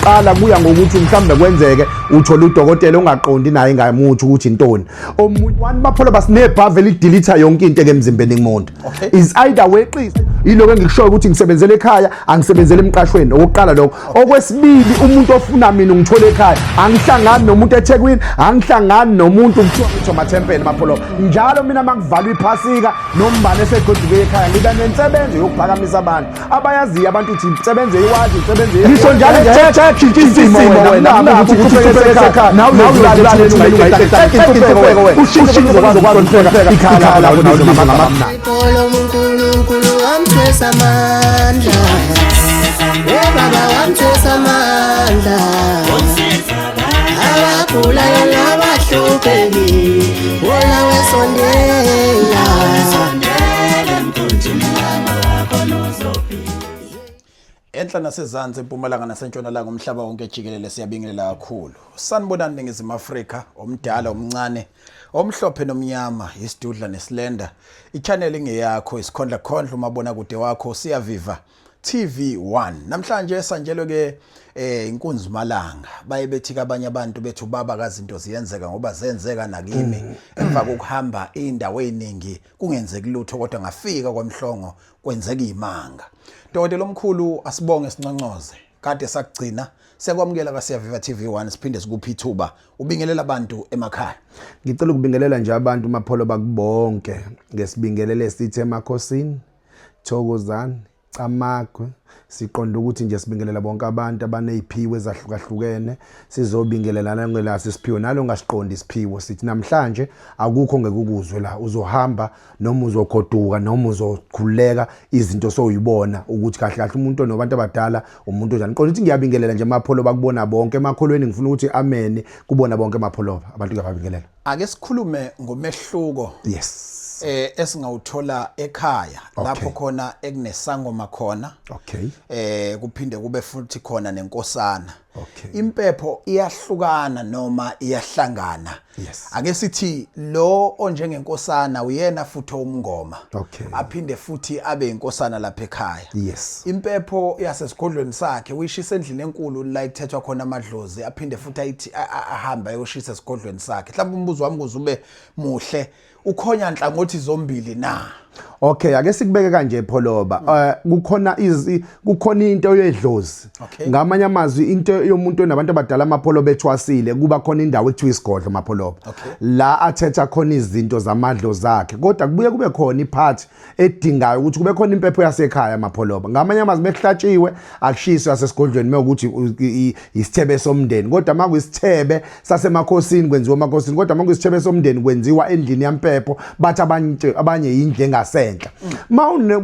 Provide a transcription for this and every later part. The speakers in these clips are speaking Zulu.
Okokuqala kuya ngokuthi mhlawumbe kwenzeke uthole udokotela ongaqondi naye ngamuthi ukuthi intoni. Omunye one bapholo basinebhave elidelete yonke into emzimbeni kumuntu. Is either weqisa yiloko engikushoyo ukuthi ngisebenzele ekhaya, angisebenzele emqashweni. Okokuqala lokho. Okwesibili, umuntu ofuna mina ungithola ekhaya, angihlangani nomuntu eThekwini, angihlangani nomuntu kuthiwa kuthiwa mathempeli mapholo. Njalo mina makuvalwa iphasika nombane esegoduke ekhaya, ngiba nensebenzo yokuphakamisa abantu abayaziyo abantu ukuthi insebenzo yewazi, insebenzo. Ngisho njalo nje, shintsha isimo wena, kungabi ukuthi uqhubeke ekhaya nawe uyozulalela, ungayithatha wena ushintshe uzokwazi ukuhlonipheka ikhaya lakho, nawe uzobizwa ngamagama. Polo uNkulunkulu wamthwesa amandla. Eh baba, wamthwesa amandla. Abagulayo nabahlupheki, wona wesondela. Enhla nasezansi, empumalanga nasentshonalanga, umhlaba wonke jikelele, siyabingelela kakhulu. Sanibonani Ningizimu Afrika, omdala, omncane, omhlophe nomnyama, isidudla nesilenda. I-channel ingeyakho, isikhondla khondla, umabona kude wakho, Siyaviva TV1. Namhlanje sanjelwe ke inkunzi malanga. Baye bethi kabanye abantu bethu baba kazinto ziyenzeka ngoba zenzeka nakimi emva kokuhamba indawo eziningi kungenzeki lutho, kodwa ngafika kwaMhlongo kwenzeka imanga. Dokotela omkhulu, asibonge, sinconcoze. Kade sakugcina, siyakwamukela kaSiyaviva TV1, siphinde sikuphi ithuba ubingelela abantu emakhaya. Ngicela ukubingelela nje abantu mapholo bakubonke ngesibingelele sithi emakhosini, thokozani, camagwe. Siqonda ukuthi nje sibingelela bonke abantu abaneziphiwo ezahlukahlukene, sizobingelelana ngelaso isiphiwo nalo ngasiqondi isiphiwo. Sithi namhlanje akukho ngeke ukuzwe la, uzohamba noma uzogoduka noma uzokhululeka izinto sowuyibona ukuthi kahle kahle umuntu onobantu abadala umuntu onjani. Qonda ukuthi ngiyabingelela nje mapholo bakubona bonke emakholweni, ngifuna ukuthi amen kubona bonke mapholo, abantu ngiyababingelela. Ake sikhulume ngomehluko esingawuthola ekhaya lapho khona ekunesangoma khona. Kuphinde kube futhi khona nenkosana. Impepho iyahlukana noma iyahlangana? Ake sithi lo onjengenkosana uyena futhi umngoma. Aphinde futhi abe inkosana lapha ekhaya. Impepho yasesigodlweni sakhe uyishisa endlini enkulu la ekuthethwa khona amadlozi, aphinde futhi ayithi ahambe ayoshisa esigodlweni sakhe. Mhlawumbe umbuzo wami kuze ube muhle, ukhonya nhlangothi zombili na? Okay, ake sikubeke kanje Pholoba. Kukhona izi kukhona into yedlozi. Ngamanye amazwi, into yomuntu onabantu abadala amapholo bethwasile, kuba khona indawo ekuthiwa isigodlo mapholoba. La athetha khona izinto zamadlozi akhe. Kodwa kubuye kube khona ipart edingayo ukuthi kube khona impepho yasekhaya mapholoba. Ngamanye amazwi, bekuhlatshiwe akushiswa yasesigodlweni mewukuthi isithebe somndeni. Kodwa makuyisithebe sasemakhosini kwenziwa emakhosini, kodwa makuyisithebe somndeni kwenziwa endlini yampepho, bathi abanye yindlu engasenhla. Mawune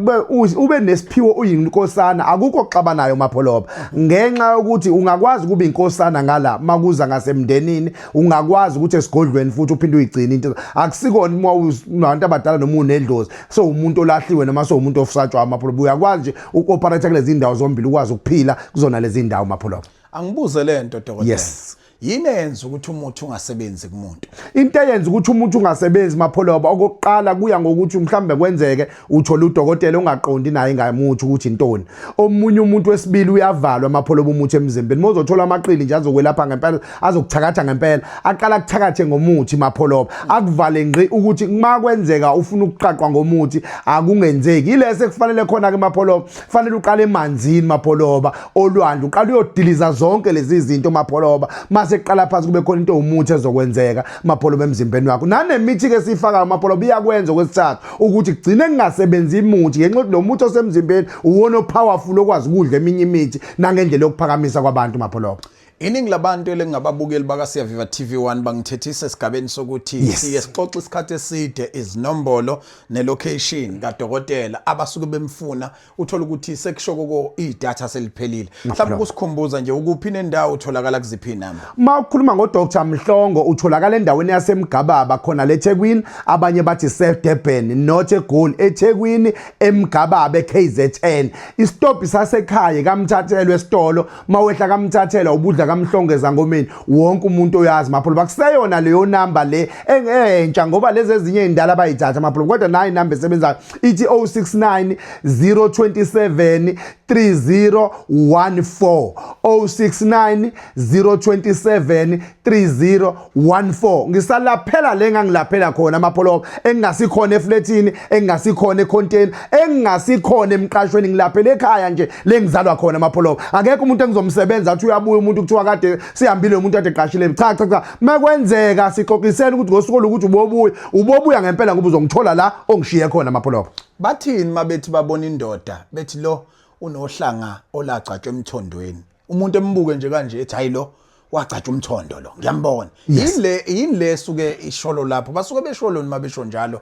ube nesiphiwo uyinkosana, akukho kuxabanayo mapholoba, ngenxa yokuthi ungakwazi ukuba inkosana ngala makuza ngasemndenini, ungakwazi ukuthi esigodlweni futhi uphinde uyigcine into. Akusikona uma unabantu abadala noma unedlozi so umuntu olahliwe noma so umuntu ofusatshwa mapholoba, uyakwazi nje uku-operate kulezi ndawo zombili, ukwazi ukuphila kuzona lezi ndawo mapholoba. Angibuze lento, dokotela. Yes. Yini eyenza ukuthi umuthi ungasebenzi kumuntu? Into eyenza ukuthi umuntu ungasebenzi mapholoba, okokuqala kuya ngokuthi mhlambe kwenzeke uthola udokotela ongaqondi naye ngamuthi ukuthi intoni. Omunye umuntu wesibili uyavalwa mapholoba umuthi emzimbeni. Mozothola amaqili nje azokwelapha ngempela, azokuthakatha ngempela, aqala kuthakathe ngomuthi mapholoba, akuvale ngqi ukuthi uma kwenzeka ufuna ukuqaqwa ngomuthi akungenzeki. Ilese kufanele khona ke mapholoba, kufanele uqale emanzini mapholoba, olwandle, uqala uyodiliza zonke lezi zinto mapholoba, mase kuqala phansi kube khona into umuthi ezokwenzeka mapholoba emzimbeni wakho. Nanemithi ke siyifakayo mapholoba iyakwenza okwesithathu ukuthi kugcine kungasebenzi imuthi, ngenxa yokuthi lo muthi osemzimbeni uwona powerful okwazi ukudla eminye imithi nangendlela yokuphakamisa kwabantu mapholoba. Iningi labantu elingababukeli bakaSiyaviva TV1 bangithethisa esigabeni sokuthi siye sixoxe isikhathi eside izinombolo nelocation kadokotela abasuke bemfuna, uthola ukuthi sekushokoko idatha seliphelile. Mhlawumbe ukusikhumbuza nje ukuphi nendawo, utholakala kuziphi inamba? Uma ukhuluma ngoDr Mhlongo, utholakala endaweni yaseMgababa khona leThekwini, abanye bathi se Durban, not eGoli, eThekwini eMgababa eKZN. Isitobhi sasekhaya kaMthathelwa esitolo, mawehla kaMthathelwa ubudla. kaMhlongo ezangomeni, wonke umuntu oyazi Mapholoba. Kuseyona leyo namba le entsha, ngoba lezi ezinye izindala bayithatha Mapholoba, kodwa nayi inamba esebenzayo ithi 069 027 3014, 069 027 3014. Ngisalaphela le ngangilaphela khona Mapholoba, engingasikhona efletini, engingasikhona ekhonteni, engingasikhona emqashweni, ngilaphela ekhaya nje lengizalwa khona Mapholoba. Akekho umuntu engizomsebenza athi uyabuya umuntu kuthiwa kade sihambile, umuntu kade eqashile. Cha, cha, cha, makwenzeka sixoxisene ukuthi ngosuku lokuthi ubobuya, ubobuya ngempela, ngoba uzongithola la ongishiye khona Mapholoba. Bathini mabethi babona indoda, bethi lo unohlanga olagcatshwa emthondweni? Umuntu embuke nje kanje ethi, "Hayi, lo wagcatshwa umthondo lo, ngiyambona." Yini le suke isholo lapho? Basuke besholo noma besho njalo?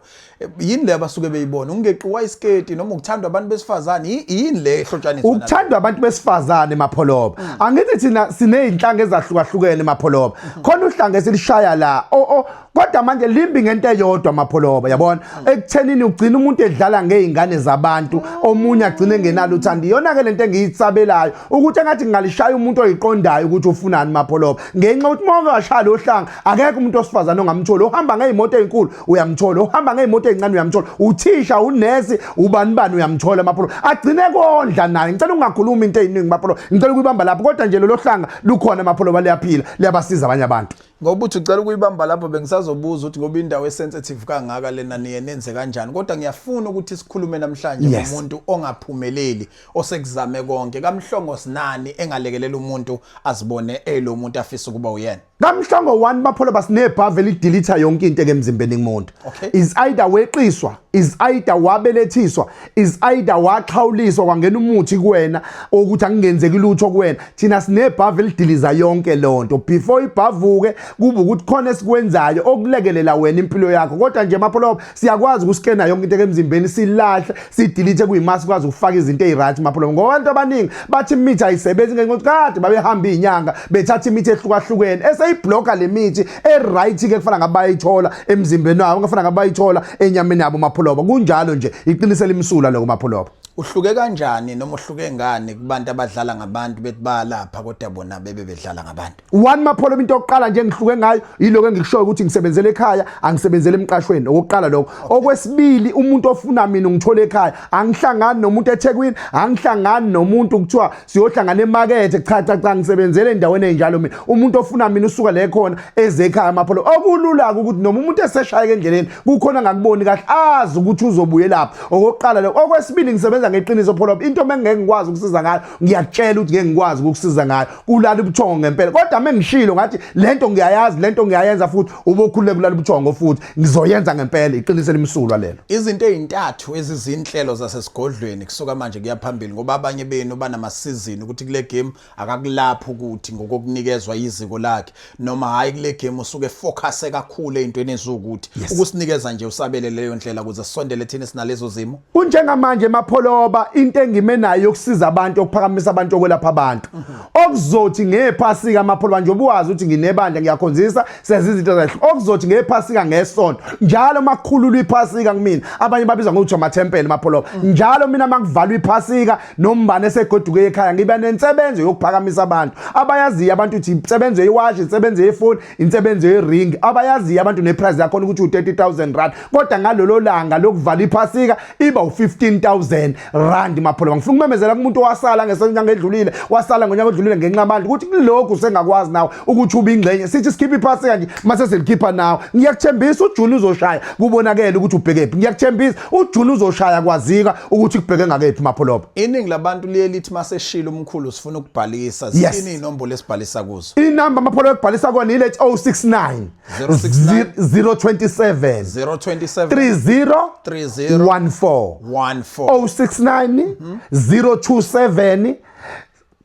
Yini le abasuke beyibona? Ungeqiwa isiketi noma ukuthandwa abantu besifazane? Yini le ehlotshaniswa nalokho? Ukuthandwa abantu besifazane Mapholoba. Angithi thina siney'nhlanga ezahlukahlukene Mapholoba, khona uhlanga esilishaya la o kodwa manje limbi ngento eyodwa Mapholoba, yabona, ekuthenini ugcina umuntu edlala ngey'ngane zabantu, omunye agcine engenalo uthando. Iyona-ke lento engiyisabelayo, ukuthi engathi ngingalishaya umuntu oyiqondayo ukuthi ufunani Mapholoba, ngenxa yokuthi uma ungashaya lo hlanga, akekho umuntu osifazane ongamtholi. Uhamba ngey'moto ey'nkulu uyamthola, uhamba ngey'moto ey'ncane uyamthola, uthisha, unesi, ubani bani uyamthola Mapholoba, agcine kondla naye. Ngicela ungakhulumi into ey'ningi Mapholoba, ngicela ukuyibamba lapho. Kodwa nje lolo hlanga lukhona Mapholoba, liyaphila, liyabasiza abanye abantu. Ngoba uthi ucela ukuyibamba lapho, bengisazobuza ukuthi ngoba indawo esensitive kangaka lena, niye nenze kanjani? Kodwa ngiyafuna ukuthi sikhulume namhlanje ngomuntu ongaphumeleli, osekuzame konke. KaMhlongo sinani engalekelela umuntu azibone elo muntu afisa ukuba uyena? KaMhlongo 1 Mapholoba sinebhavu elidelete yonke into emzimbeni kumuntu. Is either weqiswa, is either wabelethiswa, is either waxhawuliswa, kwangena umuthi kuwena ukuthi akungenzeki lutho kuwena, thina sinebhavu elidiliza yonke lonto. Before ibhavuke, kuba ukuthi khona esikwenzayo okulekelela wena impilo yakho. Kodwa nje Mapholoba siyakwazi ukuskena yonke into emzimbeni, silahle, sidelete, kuyima sikwazi ukufaka izinto eziright Mapholoba, ngoba abantu abaningi bathi imithi ayisebenzi ngenxa yokuthi kade babehamba izinyanga bethatha imithi ehlukahlukene, eseyibhlocka le mithi e-right ke kufana ngabe bayayithola emzimbeni wabo, kufana ngabe bayithola enyameni yabo Mapholoba. Kunjalo nje, iqinisela imsula lokho Mapholoba. Uhluke kanjani noma uhluke ngani kubantu abadlala ngabantu, bethi bayalapha kodwa bona bebe bedlala ngabantu? One Mapholoba, into yokuqala nje engihluke ngayo yiloko engikushoyo ukuthi ngisebenzele ekhaya, angisebenzele emqashweni, okokuqala lokho. Okwesibili, umuntu ofuna mina ungithola ekhaya, angihlangani nomuntu eThekwini, angihlangani nomuntu kuthiwa siyohlangana emakethe. Cha, cha, cha, ngisebenzele endaweni enjalo mina. Umuntu ofuna mina usuka le khona eze ekhaya Mapholoba. Okulula ukuthi noma umuntu eseshayeka endleleni, kukhona angakuboni kahle, azi ukuthi uzobuye lapho. Okokuqala lokho. Okwesibili, ngisebenza ngeqiniso Pholoba. Into mengeke ngikwazi ukusiza ngayo, ngiyakutshela ukuthi ngeke ngikwazi ukukusiza ngayo, kulala ubuthongo ngempela. Kodwa mengishilo ngathi lento ngiyayazi, lento ngiyayenza futhi, ubokhululeka, kulala ubuthongo futhi ngizoyenza ngempela. Iqiniso elimsulwa lelo. Izinto ey'ntathu ezizinhlelo zasesigodlweni kusuka manje kuya phambili, ngoba abanye benu banamasizini ukuthi kule game akakulapho, ukuthi ngokokunikezwa iziko lakhe noma hhayi, kule game usuke focus kakhulu ey'ntweni eziwukuthi. Ukusinikeza nje usabele leyo ndlela ukuze sisondele thina sinalezo zimo. Kunjengamanje Mapholoba, into engime nayo yokusiza abantu, yokuphakamisa abantu, yokwelapha abantu, okuzothi ngephasika Mapholoba, njengoba wazi ukuthi nginebandla, ngiyakhonzisa, senza izinto zahlu, okuzothi ngephasika ngesonto njalo makukhululwa iphasika kumina, abanye babiza ngokuthi amathempeli Mapholoba, njalo mina makuvalwa iphasika nombane esegoduke ekhaya, ngiba nensebenzo yokuphakamisa abantu abayaziyo abantu ukuthi insebenzo yewashi, insebenzo yefoni, insebenzo yering, abayaziyo abantu, neprice yakhona ukuthi u-30,000 rand, kodwa ngalolo langa lokuvala iphasika iba u-15,000 rand Mapholoba. Ngifuna ukumemezela kumuntu owasala ngesenyanga edlulile, wasala ngonyaka odlulile ngenxa yabantu, ukuthi kulokhu sengakwazi nawe ukuthi ube ingxenye. Sithi sikhipha iphasika nje, mase silikhipha nawe, ngiyakuthembisa uJuni uzoshaya kubonakele ukuthi ubhekephi. Ngiyakuthembisa uJuni uzoshaya kwazika ukuthi kubheke ngakephi Mapholoba. Iningi labantu liye lithi maseshilo umkhulu, sifuna ukubhalisa. Zithini iy'nombolo esibhalisa kuzo? Inamba Mapholoba ekubhalisa kona ilethi 069 069 027 027 30 30 14. 14. 069 027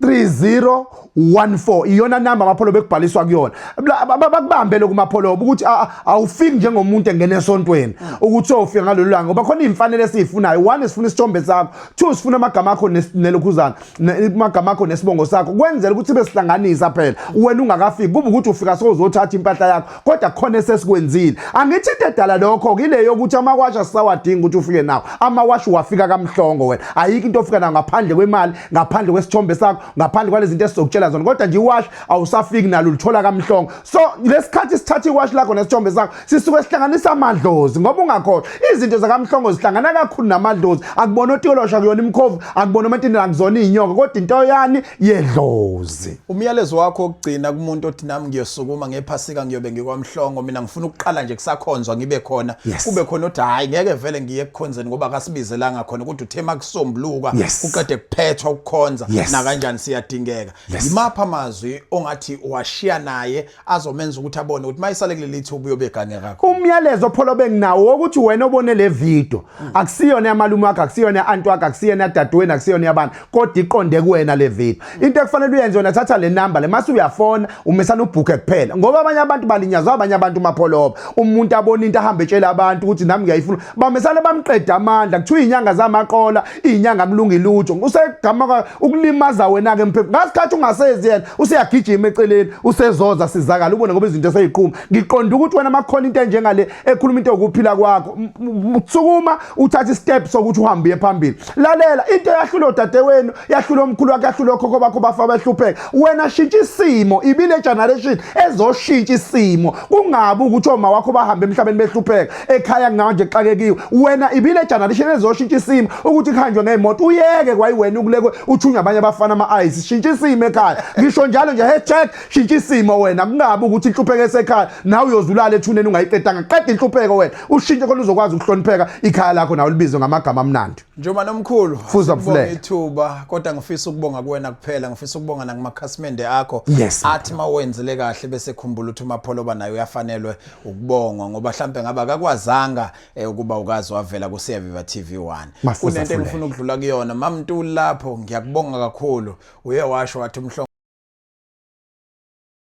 3014, iyona namba Mapholoba bekubhaliswa kuyona. Bakubambe lokhu Mapholoba, ukuthi awufiki njengomuntu engena esontweni ukuthi uyofika ngalolu langa, ngoba khona iy'mfanelo esiyifunayo. One, sifuna isithombe sakho. Two, sifuna amagama akho nelokhuzana, amagama akho nesibongo sakho, kwenzela ukuthi sibe sihlanganisa phela wena ungakafiki, kuba ukuthi ufika sowuzothatha impahla yakho, kodwa khona esesikwenzile. Angithi into edala lokho kile yokuthi amawashi asisawadingi ukuthi ufike nawo amawashi, wafika kaMhlongo wena, ayikho into ofika nayo ngaphandle kwemali, ngaphandle kwesithombe sakho. Ngaphandle kwalezi zinto esizokutshela zona, kodwa nje iwashi awusafiki nalo, ulithola kaMhlongo. So lesikhathi sithatha iwashi lakho nesithombe sakho, sisuke sihlanganisa amadlozi, ngoba ungakhohlwa izinto zakaMhlongo zihlangana kakhulu namadlozi. Akubona otikolosha, kuyona imkhovu, akubona amatindela, akuzona iy'nyoka, kodwa into yani yedlozi. Umyalezo wakho wokugcina kumuntu othi nami ngiyosukuma ngephasika, ngiyobe ngikwaMhlongo, mina ngifuna ukuqala nje kusakhonzwa ngibe khona. Kube khona othi hayi, ngeke vele ngiye ekukhonzeni ngoba akasibizelanga khona, kodwa uthe makusombuluka kuqede kuphethwa ukukhonza nakanjani siyadingeka. Yimaphi amazwi ongathi uwashiya naye azomenza ukuthi abone ukuthi mayisale kuleli thuba uyobe egange kakhulu? Umyalezo pholo benginawo wokuthi wena obone le video, akusiyona yamalume wakho, akusiyona ya-anti wakho, akusiyona yadadewenu, akusiyona yabantu, kodwa iqonde kuwena le video. Into ekufanele uyenze wena, thatha le namba le, mase uyafona umesana ubhukhe kuphela, ngoba abanye abantu balinyazwa abanye abantu mapholoba. Umuntu abona into ahambe etshela abantu ukuthi nami ngiyayifuna, bamesane bamqeda amandla, kuthiwa iy'nyanga zamaqola, iy'nyanga kulunga ilutho, usegama ukulimaza wena-ke mphefo ngasikhathi ungasezi, yena useyagijima eceleni, usezoza sizakala ubone ngoba izinto seyiqhuma. Ngiqonda ukuthi wena makukhona into enjengale ekhuluma into yokuphila kwakho, sukuma uthathe istep sokuthi uhambe uye phambili. Lalela, into yahlula odadewenu, yahlula omkhulu wakhe, yahlula okhokho bakho, bafa behlupheka. Wena shintsha isimo, ibile generation ezoshintsha isimo, kungabi ukuthi oma wakho bahambe emhlabeni behlupheka, ekhaya kungabe kuxakekiwe. Wena ibile generation ezoshintsha isimo ukuthi kuhanjwe ngey'moto, uyeke kwayiwena ukulekwe uthunywa abanye abafana ama-ice. Shintsha isimo ekhaya, ngisho njalo nje, #shintsha isimo wena, kungabi ukuthi inhlupheko esekhaya nawe uyozulala ethuneni ungayiqedanga. Qeda inhlupheko wena, ushintshe khona uzokwazi ukuhlonipheka ikhaya lakho, nawe libizwe ngamagama amnandi. Njengoba nomkhulu Fuza sikubonga Mfuleka. ithuba, kodwa ngifisa ukubonga kuwena kuphela, ngifisa ukubonga nakumakhasimende akho athi mawenzele kahle bese khumbula ukuthi uMapholoba naye uyafanelwe ukubongwa, ngoba mhlambe ngaba akakwazanga ukuba ukazi wavela ku Siyaviva TV1. Mafuza Kunento Fuleka. engifuna ukudlula kuyona, Mamntuli, lapho ngiyakubonga kakhulu, uye washo wathi uMhlongo